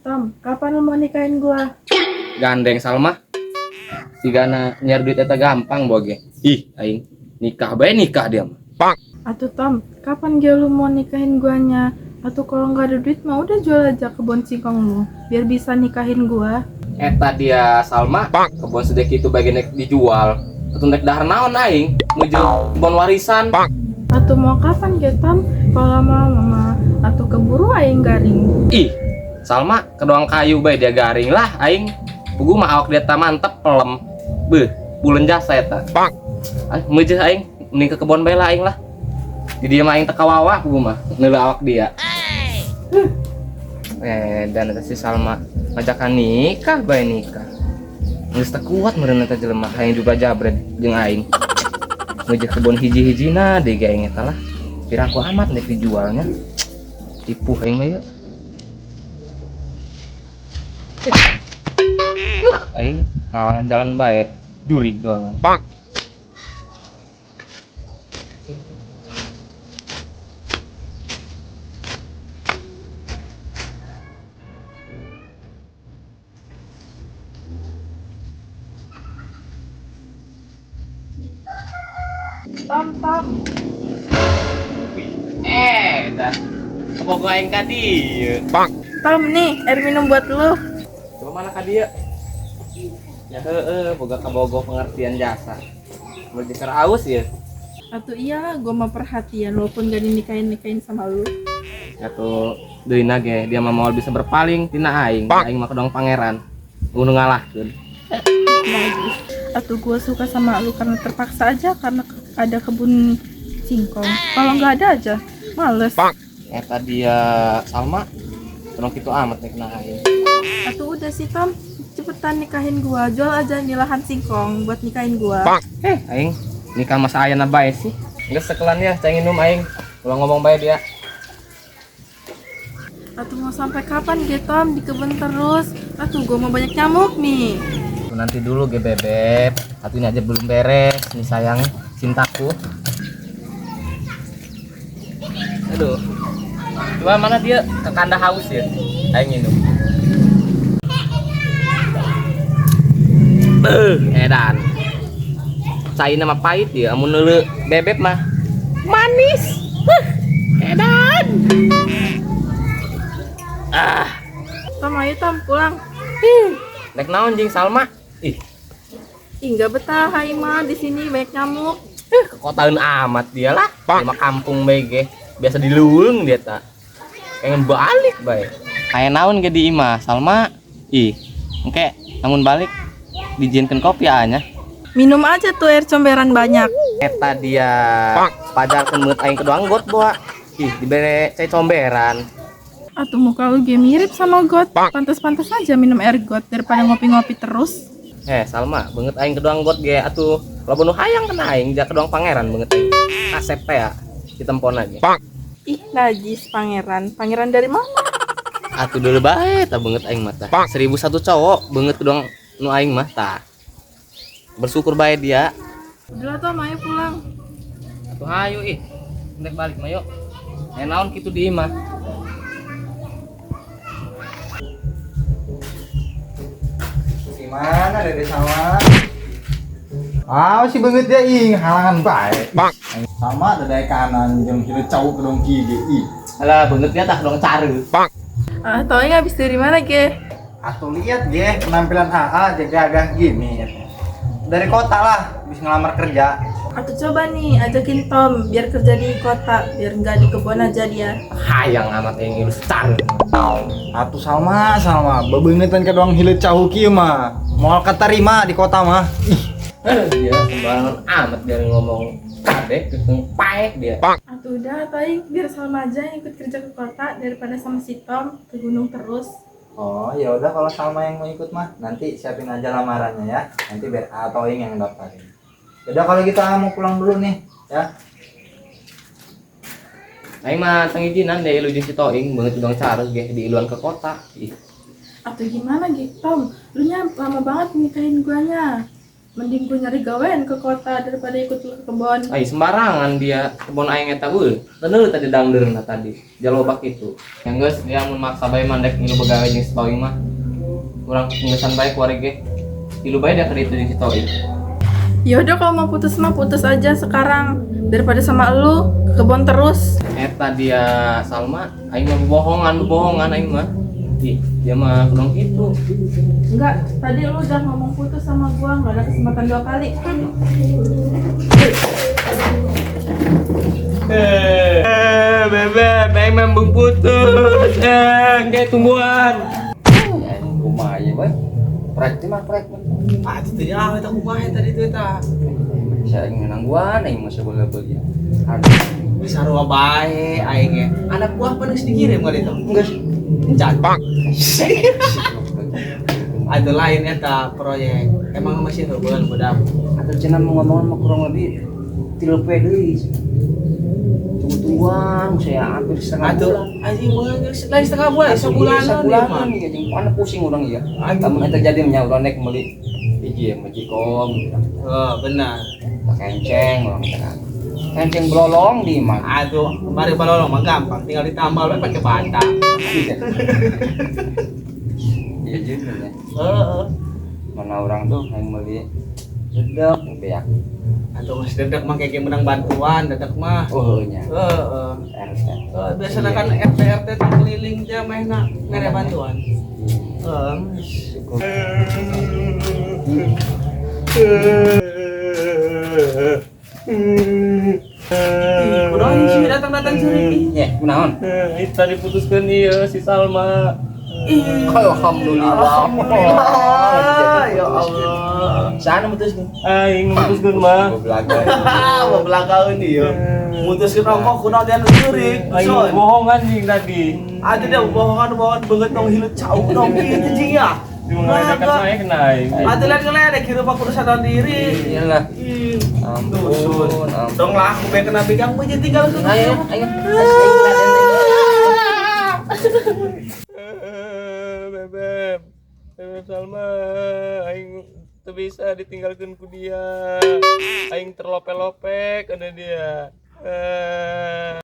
Tom, kapan lu mau nikahin gua? Gandeng Salma. Sigana nyiar duit eta gampang boge. Ih, aing nikah bae nikah dia mah. Atuh Tom, kapan ge lu mau nikahin guanya? Atau kalau nggak ada duit mah udah jual aja kebun singkong lu, biar bisa nikahin gua. Eta dia Salma, kebun sedek itu bagian dijual. Atuh nek dahar naon aing, menuju kebun warisan. Atau mau kapan ge Tom? Kalau lama-lama atau keburu aing garing. Ih, Salma kedoang kayu bae dia garing lah aing. Pugu mah awak dia ta mantep pelem. Beuh, bulan jasa eta. Ah, meujeuh aing mending ke kebon bae lah aing lah. Di dia mah aing teu kawawa pugu mah neuleuh awak dia. Dan eta si Salma ngajakan nikah bae nikah. Geus teu kuat meureun eta jelema hayang juga jabret jeung aing. Meujeuh kebon hiji-hijina deui ge aing eta lah. Piraku amat nek dijualnya. Tipu aing mah yeuh. Aing ngawalan jalan bae, jurig doang. Tom, Tom. Dah. Kabogoh aing ka dieu. Tom nih, air minum buat lu. Coba mana ka dieu? Ya heeh, boga kabogoh pengertian jasa. Mun keur aus ya. Atuh iya, gua mah perhatian walaupun gak dinikahin-nikahin sama lu. Atuh deui ge dia mah moal bisa berpaling tina aing. Aing mah kedong pangeran. Nu ngalahkeun. Najis. Atuh gua suka sama lu karena terpaksa aja karena ada kebun singkong. Kalau nggak ada aja, males. Eta dia Salma. Kedong kitu amat nek na aing. Atuh udah sih Tom, cepetan nikahin gua. Jual aja nih lahan singkong buat nikahin gua. Aing nikah masa ayana bae sih. Geus sekelan ya, cai nginum aing. Ulah ngomong bae dia. Atuh mau sampai kapan ge Tom di kebun terus? Atuh gua mau banyak nyamuk nih. Tuh, nanti dulu ge bebeb. Atuh ini aja belum beres nih sayang cintaku. Aduh. Coba mana dia ke kanda haus ya? Aing minum. Edan. Cai nama pahit ya, amun neuleuh bebeb mah manis. Edan. Ah. Tom, ayo Tom pulang. Ih, rek naon jeung Salma? Ih. Ih, nggak betah aing mah di sini banyak nyamuk. Kekotaan amat dia lah. Dia mah kampung bae ge. Biasa diluung dia ta. Pengen balik bae. Aya naon ge di imah Salma? Ih, engke lamun balik dijieunkeun kopi anya. Minum aja tuh air comberan banyak. Eta dia pajarkeun meut aing kedoang got boa. Ih, dibere cai comberan. Atuh muka lu ge mirip sama got. Pantes-pantes aja minum air got daripada ngopi-ngopi terus. Salma, beungeut aing kedoang got ge atuh loba nu hayang kana aing ja kedoang pangeran beungeut aing. Kasep teh ya ditempon aja. Ih, najis pangeran. Pangeran dari mana? Atuh deuleu bae tah beungeut aing mah tah. 1001 cowok beungeut kedoang nu aing mah tah. Bersyukur bae dia. Udahlah Tom, ayo pulang. Atuh hayu ih. Ndek balik mah yuk. Aya naon kitu di imah? Gimana Dede sama? Ah, si beungeut dia ih halangan bae. Sama ada kanan jeung hileut cau ke dong kiri ih. Alah beungeut dia tah dong care. Ah, taunya habis dari mana ge? Atuh lihat ge penampilan AA jaga agak gini. Dari kota lah, habis ngelamar kerja. Atau coba nih ajakin Tom biar kerja di kota, biar nggak di kebun aja dia. Hayang amat yang ilus care. Atuh sama sama bebeungetan ke doang hileut cau kieu mah. Moal keterima di kota mah. Ih. Dia sembarangan amat dia ngomong kadek keteng paek dia. Atuh udah, Toy, biar Salma aja yang ikut kerja ke kota daripada sama si Tom ke gunung terus. Oh, ya udah kalau Salma yang mau ikut mah nanti siapin aja lamarannya ya. Nanti biar A Toing yang daftarin. Udah kalau gitu A mau pulang dulu nih, ya. Aing mah tengijinan deh ilu jeung si Toing beungeut udang careuh ge di iluan ke kota. Ih. Atau gimana gitu Tom? Lu nya lama banget nikahin guanya. Mending gue nyari gawean ke kota daripada ikut lu ke kebon. Ai sembarangan dia kebon aing eta euy. Bener tadi dangdeurna tadi. Jalobak itu. Yang geus dia mun maksa bae mandek ngilu begawe jeung si Toing mah. Urang ngeusan bae kuari ge. Ilu bae dia ka ditu jeung si Toing. Ya udah, kalau mau putus mah putus aja sekarang daripada sama lu ke kebon terus. Eta dia Salma, aing mah bohongan, bohongan aing mah. Ih, dia mah kurang gitu. Enggak, tadi lu udah ngomong putus sama gua, nggak ada kesempatan dua kali. Eh, bebek, aing mah embung putus. Eh, kayak tungguan. Ya, kumaha ieu bae. Proyek mah proyek mah. Ah, itu ah eta kumaha tadi tuh eta. Saya ingin nangguan, aing mah sebelah-belah. Aduh, Bisa sarua bae aing ge. Anak buah pan geus dikirim kali itu. Enggak sih. Encan. Ada lain eta proyek. Emang masih heubeul budak. Atau cenah mau ngomong mah kurang lebih 3 poe deui. Tunggu-tungguan saya hampir setengah Atuh bulan. Anjing mah geus lain setengah bulan, sebulanan sebulanan ieu mah. ya jeung mana pusing urang ya. Aduh. Lamun eta jadi nya urang nek meuli hiji ya Magicom gitu. Oh, benar. Tak kenceng urang teh kan. Kenceng belolong di imah. Aduh, kemarin balolong mah gampang, tinggal ditambal we pakai bata. Iya juga ya. Heeh. Mana orang tuh yang beli dedek beak. Atau masih dedek mah kayak menang bantuan, dedek mah. Oh nya. Heeh. RT. Eh, biasanya kan RT RT teh keliling teh mehna mere bantuan. Heeh. Cukup. Ih, kunaon sih datang-datang ceurik ih. Ya, kunaon? Eh, itu tadi putuskeun ieu si Salma. Ih. Alhamdulillah. Alhamdulillah. Ya Allah. Sana mutuskeun. Aing mutuskeun mah. Goblok. Ah, belakaeun ieu. Mutuskeun ongkoh kunaon dia nu ceurik. Aing Son. bohong anjing tadi. Ada dia bohongan bohongan banget tong hilut cau dong gitu jing ya. Di mengaledekan saya kena aing. Ada lihat ngeledek hirup aku udah sadar diri. Iyalah. Ih, Ampun, ampun. Dong lah aku pengen kena pegang aja tinggal ke. Ayo, ayo. Bebeb, Bebeb Salma, aing teu bisa ditinggalkeun ku dia. Aing terlope-lope kana dia. Eh.